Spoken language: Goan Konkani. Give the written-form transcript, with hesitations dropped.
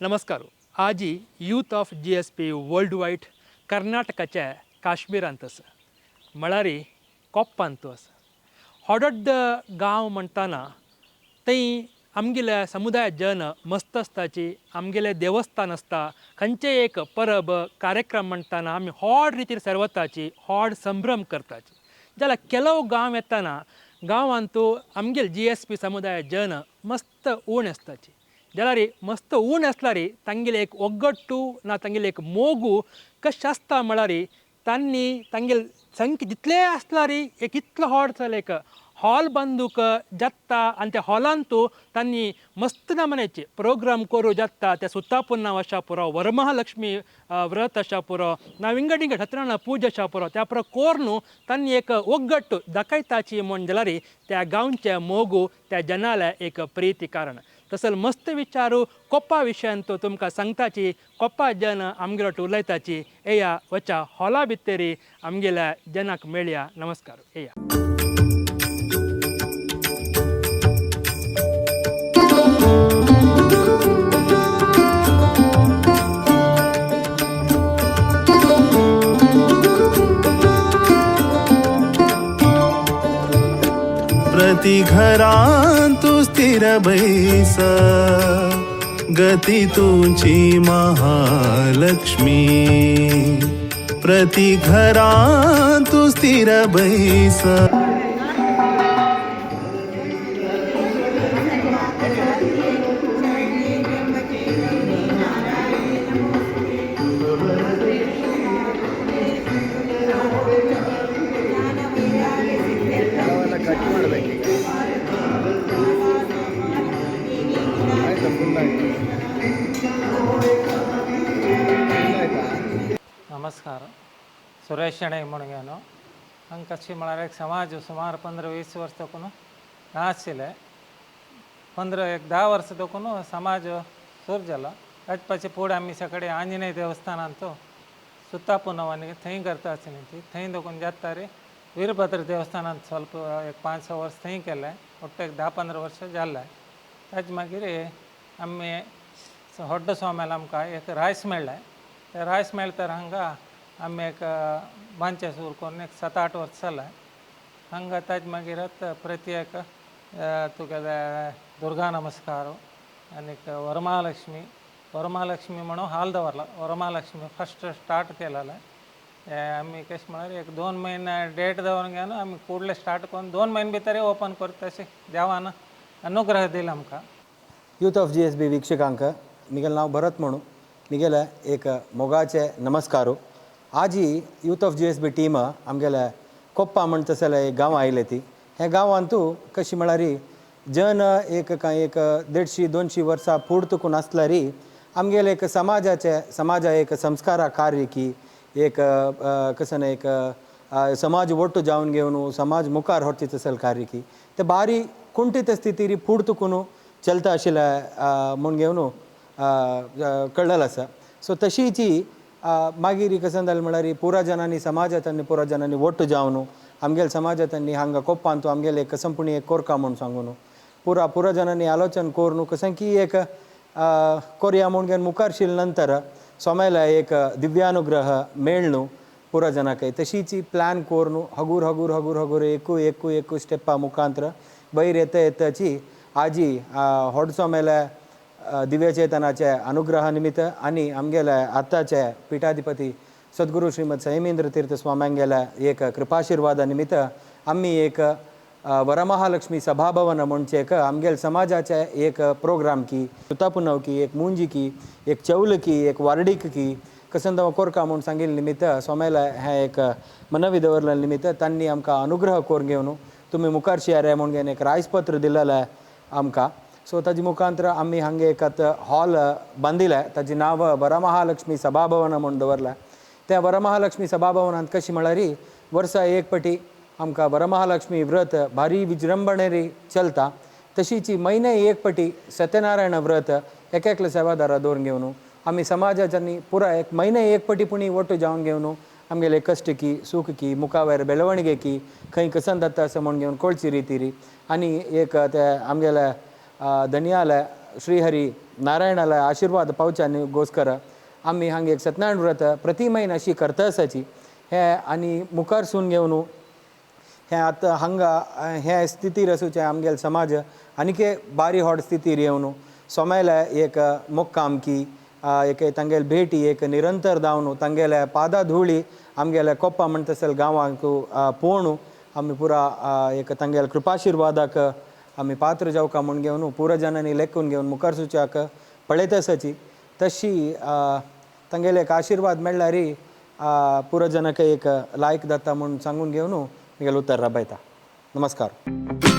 नमस्कार. आजी youth of GSB world wide कर्नाटकाच्या काश्मीरांत आसा, म्हळ्यार कोप्पांत आसा. होडड्ड गांव म्हणटाना थंय आमगेल्या समुदाय जन मस्त आसताची, आमगेलें देवस्थान आसता. खंयचेय एक परब कार्यक्रम म्हणटाना आमी व्हड रितीर सर्वताची, व्हड संभ्रम करताची. जाल्यार ಕೆಲವು गांव येताना गांवांतू आमगेले जीएसबी समुदाय जन मस्त उण आसताची. जाल्यार मस्त उण आसल्यार तांगेले एक ಒಗ್ಗಟ್ಟು ना तांगेले एक मोगू कशें आसता, म्हळ्यार तांणी तांगेले संख्या जितले आसल्यार एक इतलो व्हड चल एक हॉल बांदूक जाता आनी त्या हॉलांतू तांणी मस्त नमण्याचे प्रोग्राम करूं जाता. त्या सुतापुन्नाव आशा पुरो, वरमहालक्ष्मी व्रत आशा पुरो, ना विंगड विंगड सत्यनारायण पूजा आशा पुरो, त्या पुरो कोरून तांणी एक ಒಗ್ಗಟ್ಟು दाखयताची. म्हण जाल्यार त्या गांवचे मोगू, त्या जनाले एक प्रिती कारण तसं मस्त विचारू कोप्पा विशयान तो तुमकां सांगताची. कोप्पा जन आमगेलो उलयताची. येया वच्या हॉला भितरी आमगेल्या जनाक मेळया. नमस्कार, येया. प्रति घरांतु स्थिर बैस, गती तुझी महालक्ष्मी. प्रति घरांतु स्थिर बैस. ಕಟ್ ಮಾಡಬೇಕೀಗ. ಆಯ್ತಾ? ಫುಲ್ ಆಯ್ತು, ಫುಲ್ ಆಯ್ತಾ? नमस्कार, सुरेश शणै म्हणून. हांगा कशी म्हळ्यार एक समाज सुमार 15-20 वर्स देखून नाशिल्ले. 15 एक 10 वर्सां देखून समाज सुरू जाला. ताजे पाशी फुडें आमी सकाळी आंजनेय देवस्थानांत सुता पुनव आनी थंय करता आशिल्ली. ती थंय देखून जाता रे वीरभद्र देवस्थानांत ಸ್ವಲ್ಪ एक 5-6 वर्स थंय केलें. ಒಟ್ಟು एक 10-15 वर्सां जालें. ताजे मागीर आमी व्हड्ड स्वाम्याला आमकां एक रायस मेळ्ळें. ते रायस मेळतर हांगा आमी एक बांदचें सुरू करून एक 7-8 वर्सां जालें हांगा. ताजे मागीर आतां प्रति एक तुगेले दुर्गा नमस्कार आनीक वरमहालक्ष्मी. वरमहालक्ष्मी म्हणून हाल दवरला. वरमहालक्ष्मी फस्ट स्टार्ट केलेलें. आमी कशें म्हळ्यार एक 2 म्हयने डेट दवरून घेवन आमी कुडले स्टार्ट करून 2 म्हयने भितर ओपन करता अशें देवान अनुग्रह दिला आमकां. यूथ ऑफ जीएसबी वीक्षकांक मिगेल नांव भरत म्हणू, मिगेले एक मोगाचे नमस्कारो. आजी यूथ ऑफ जीएसबी टीम आमगेले कोप्पा म्हण तसले एक गांव आयले. ती हे गांवांतू कशी म्हळ्यार जन एक कांय एक 150-200 वर्सां फुड तुकून आसल्यार आमगेले एक समाजाचे समाजा एक संस्कारा कार्य की एक कसं ना एक समाज ಒಟ್ಟು जावन घेवन समाज मुखार व्हरची तसल कार्य की ते बारी कुंठीत स्थितीर फूड तुकून चलता आशिल्लें म्हूण घेवन कळ्ळेलें आसा. सो तशीची मागीर कसं जालें म्हळ्यार पुरा जनांनी समाजांतनी पुरा जनांनी ಒಟ್ಟು जावन आमगेले समाजांतनी हांगा कोप्पांतू आमगेले एक कसंपुणी एक कोरका म्हूण सांगून पुरा पुरा जनांनी आलोचन करून कसं की एक कोरया म्हूण घेवन मुखार शिल नंतर सोमेला एक दिव्यानुग्रह मेळ्ळू पुरा जनाक. तशीची प्लॅन करून हगूर हगूर हगूर हगूर एकू एकू एकू स्टेपा मुखांतर बैर येता येताची आजी व्हड सोमेले दिव्यचेतनाचे अनुग्रह निमित्त आनी आमगेले आतांचे पीठाधिपती सद्गुरू श्रीमद संयमेंद्र तीर्थ स्वाम्यांगेले एक कृपाशिर्वादा निमित्त आमी एक वरमहालक्ष्मी सभाभवन म्हणचे एक आमगेले समाजाचे एक प्रोग्राम की सुतापुनव की एक मुंजी की एक चौल की एक वार्डीक की कसंद कोरका म्हूण सांगिल्ले निमित्त सोमेला हें एक मनवी दवरलें निमित्त तांणी आमकां अनुग्रह करून घेवन तुमी मुखार शियारे म्हूण घेवन एक रायसपत्र दिलेलें आमकां. सो ताजे मुखांतर आमी हांगा एक आतां हॉल बांदिलें. ताजें नांव वरमहालक्ष्मी सभाभवन म्हूण दवरलें. त्या वरमहालक्ष्मी सभाभवनांत कशी म्हळ्यार वर्सा एक पटी आमकां वरमहालक्ष्मी व्रत भारी विजृंभणेरी चलता. तशीच म्हयने एक पटी सत्यनारायण व्रत एक एकले सेवादारा दवरून घेवन आमी समाजाच्यांनी पुराय एक म्हयने एक पटी पुणी ಒಟ್ಟು जावन घेवन आमगेले कश्ट की सूख की मुखावयर बेळवणगे की खंय कसन जाता असं म्हूण घेवन कळची रितीरी आनी एक ते आमगेले धनयाले श्रीहरी नारायणाला आशीर्वाद पावच्यानी गोस्कर आमी हांगा एक सत्यनारायण व्रत प्रति म्हयनो अशी करता आसाची. हे आनी मुखार सून घेवन हे आतां हांगा हे स्थितीर आसूचे आमगेले समाज आनीक बारी होड स्थितीर येवन सोमेले एक मुक्कामकी एक तांगेले भेटी एक निरंतर दावन तांगेले पादा धुळी आमगेले कोप्पा म्हणटा तसले गांवांक पोवणू आमी पुरा एक तांगेले कृपाशिर्वादाक आमी पात्र जावका म्हूण घेवन पुरा जनांनी लेखून घेवन मुखार सुच्याक पळयत आसाची. तशी तांगेले एक आशिर्वाद मेळ्ळ्यार पुरा जनाक एक लायक जाता म्हूण सांगून घेवन म्हगेलें उतर राबयता. नमस्कार.